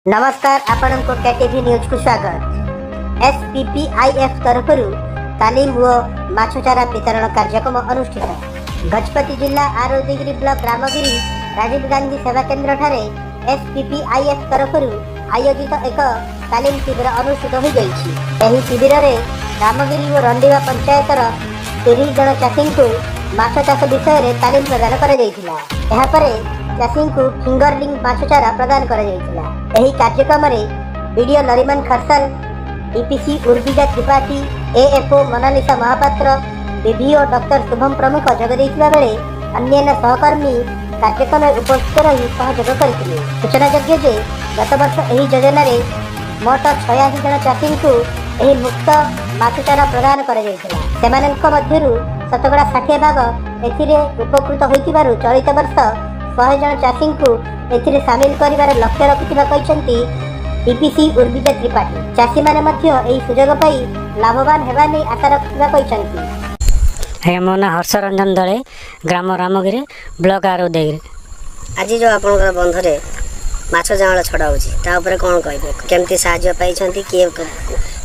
ନମସ୍କାର, ଆପଣଙ୍କୁ କେଟିଭି ନ୍ୟୁଜକୁ ସ୍ୱାଗତ। ଏସ୍ପିପିଆଇଏଫ୍ ତରଫରୁ ତାଲିମ ଓ ମାଛ ଚାରା ବିତରଣ କାର୍ଯ୍ୟକ୍ରମ ଅନୁଷ୍ଠିତ। ଗଜପତି ଜିଲ୍ଲା ଆର ଉଦୟଗିରି ବ୍ଲକ ରାମଗିରି ରାଜୀବ ଗାନ୍ଧୀ ସେବା କେନ୍ଦ୍ରଠାରେ ଏସ୍ପିପିଆଇଏଫ୍ ତରଫରୁ ଆୟୋଜିତ ଏକ ତାଲିମ ଶିବିର ଅନୁଷ୍ଠିତ ହୋଇଯାଇଛି। ଏହି ଶିବିରରେ ରାମଗିରି ଓ ରଣ୍ଡିବା ପଞ୍ଚାୟତର 30 ଜଣ ଚାଷୀଙ୍କୁ ମାଛ ଚାଷ ବିଷୟରେ ତାଲିମ ପ୍ରଦାନ କରାଯାଇଥିଲା। ଏହାପରେ ଚାଷୀଙ୍କୁ ଫିଙ୍ଗରଲିଂ ମାଛ ଚାରା ପ୍ରଦାନ କରାଯାଇଥିଲା। ଏହି କାର୍ଯ୍ୟକ୍ରମରେ BDO Nariman Kharsal, DPC Urbija Tripathi, AFO Monalisa Mahapatra, BVO doctor Shubham ପ୍ରମୁଖ ଯୋଗ ଦେଇଥିବା ବେଳେ ଅନ୍ୟାନ୍ୟ ସହକର୍ମୀ କାର୍ଯ୍ୟକ୍ରମରେ ଉପସ୍ଥିତ ରହି ସହଯୋଗ କରିଥିଲେ। ସୂଚନାଯୋଗ୍ୟ ଯେ ଗତବର୍ଷ ଏହି ଯୋଜନାରେ ମୋଟ 86 ଜଣ ଚାଷୀଙ୍କୁ ଏହି ମୁକ୍ତ ମାଛ ଚାରା ପ୍ରଦାନ କରାଯାଇଥିଲା। ସେମାନଙ୍କ ମଧ୍ୟରୁ 60% ଭାଗ ଏଥିରେ ଉପକୃତ ହୋଇଥିବାରୁ ଚଳିତ ବର୍ଷ 100 ଜଣ ଚାଷୀଙ୍କୁ ଏଥିରେ ସାମିଲ କରିବାର ଲକ୍ଷ୍ୟ ରଖିଥିବା କହିଛନ୍ତି ଡିପିସି ଉର୍ବିଜା ତ୍ରିପାଠୀ। ଚାଷୀମାନେ ମଧ୍ୟ ଏହି ସୁଯୋଗ ପାଇ ଲାଭବାନ ହେବା ନେଇ ଆଶା ରଖିଥିବା କହିଛନ୍ତି। ଆଜ୍ଞା, ମୋ ନାଁ ହର୍ଷ ରଞ୍ଜନ ଦଳେଇ, ଗ୍ରାମ ରାମଗିରି, ବ୍ଲକ ଆର ଉଦୟଗିରି। ଆଜି ଯେଉଁ ଆପଣଙ୍କର ବନ୍ଧରେ ମାଛ ଯାଆଁଳ ଛଡ଼ା ହେଉଛି, ତା ଉପରେ କ'ଣ କହିବେ? କେମିତି ସାହାଯ୍ୟ ପାଇଛନ୍ତି? କିଏ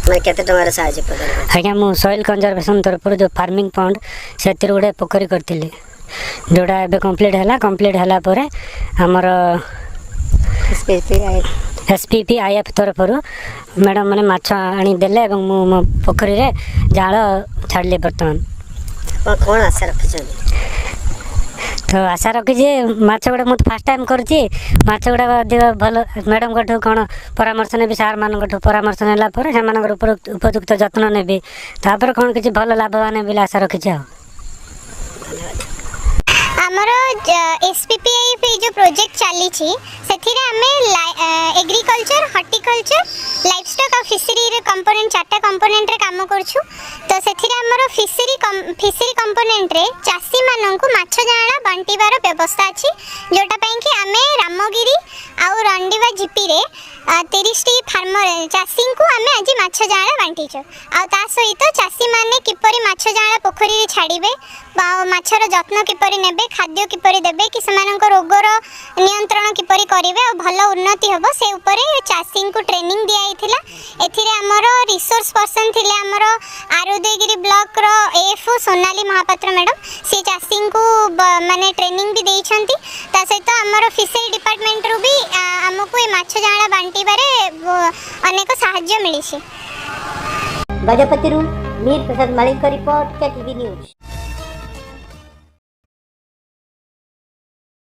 ମାନେ କେତେ ଟଙ୍କାର ସାହାଯ୍ୟ ପ୍ରଦାନ କରିଛନ୍ତି? ଆଜ୍ଞା, ମୁଁ ସଏଲ୍ କନଜରଭେସନ୍ ତରଫରୁ ଯେଉଁ ଫାର୍ମିଂ ପଣ୍ଡ, ସେଥିରୁ ଗୋଟେ ପୋଖରୀ କରିଥିଲି, ଯେଉଁଟା ଏବେ କମ୍ପ୍ଲିଟ୍ ହେଲା। କମ୍ପ୍ଲିଟ୍ ହେଲା ପରେ ଆମର S P P I F ତରଫରୁ ମ୍ୟାଡ଼ାମ୍ ମାନେ ମାଛ ଆଣି ଦେଲେ ଏବଂ ମୁଁ ମୋ ପୋଖରୀରେ ଜାଆଁଳ ଛାଡ଼ିଲି ବର୍ତ୍ତମାନ। ଆପଣ କ'ଣ ଆଶା ରଖିଛନ୍ତି? ତ ଆଶା ରଖିଛି, ମାଛ ଗୁଡ଼ା ମୁଁ ତ ଫାର୍ଷ୍ଟ ଟାଇମ୍ କରୁଛି, ମାଛ ଗୁଡ଼ାକ ଅଧିକ ଭଲ। ମ୍ୟାଡ଼ାମଙ୍କଠୁ କ'ଣ ପରାମର୍ଶ ନେବି, ସାର୍ମାନଙ୍କଠୁ ପରାମର୍ଶ ନେଲା ପରେ ସେମାନଙ୍କର ଉପଯୁକ୍ତ ଯତ୍ନ ନେବି। ତାପରେ କ'ଣ କିଛି ଭଲ ଲାଭବାନ ହେବି ବୋଲି ଆଶା ରଖିଛି। ଆଉ ଧନ୍ୟବାଦ। ଆମର ଏସ୍ ପି ପି I ଏଇ ଯେଉଁ ପ୍ରୋଜେକ୍ଟ ଚାଲିଛି, ସେଥିରେ ଆମେ ଏଗ୍ରିକଲଚର, ହର୍ଟିକଲଚର, ଲାଇଫ୍ ଷ୍ଟକ୍ ଆଉ ଫିସରୀର କମ୍ପୋନେଣ୍ଟ, ଚାରିଟା କମ୍ପୋନେଣ୍ଟରେ କାମ କରୁଛୁ। ତ ସେଥିରେ ଆମର ଫିସରୀ କମ୍ପୋନେଣ୍ଟରେ ଚାଷୀମାନଙ୍କୁ ମାଛ ଯାଆଁଳା ବାଣ୍ଟିବାର ବ୍ୟବସ୍ଥା ଅଛି, ଯେଉଁଟା ପାଇଁକି ଆମେ ରାମଗିରି ଆଉ ରଣ୍ଡିବା ଜିପିରେ 30ଟି ଫାର୍ମର ଚାଷୀଙ୍କୁ ଆମେ ଆଜି ମାଛ ଯାଆଁଳା ବାଣ୍ଟିଛୁ। ଆଉ ତା ସହିତ ଚାଷୀମାନେ କିପରି ମାଛ ଯାଆଁଳା ପୋଖରୀରେ ଛାଡ଼ିବେ ଆଉ ମାଛର ଯତ୍ନ କିପରି ନେବେ, ଖାଦ୍ୟ କିପରି ଦେବେ କି ସେମାନଙ୍କ ରୋଗର ନିୟନ୍ତ୍ରଣ କିପରି କରିବେ ଆଉ ଭଲ ଉନ୍ନତି ହେବ, ସେ ଉପରେ ଚାଷୀଙ୍କୁ ଟ୍ରେନିଂ ଦିଆହେଇଥିଲା। ଏଥିରେ ଆମର ରିସୋର୍ସ ପର୍ସନ୍ ଥିଲେ ଆମର ଆର ଉଦୟଗିରି ବ୍ଲକର ଏଏଫ୍ଓ ସୋନାଲି ମହାପାତ୍ର ମ୍ୟାଡ଼ାମ୍। ସେ ଚାଷୀଙ୍କୁ ମାନେ ଟ୍ରେନିଂ ବି ଦେଇଛନ୍ତି। ତା ସହିତ ଆମର ଫିସରୀ ଡିପାର୍ଟମେଣ୍ଟରୁ ବି ଆମକୁ ଏ ମାଛ ଯାଆଁଳା ବାଣ୍ଟିବାରେ ଅନେକ ସାହାଯ୍ୟ ମିଳିଛି। ଗଜପତିରୁ ମୀର ପ୍ରସାଦ ମାଳିଙ୍କ ରିପୋର୍ଟ, କେଟିଭି ନ୍ୟୁଜ୍।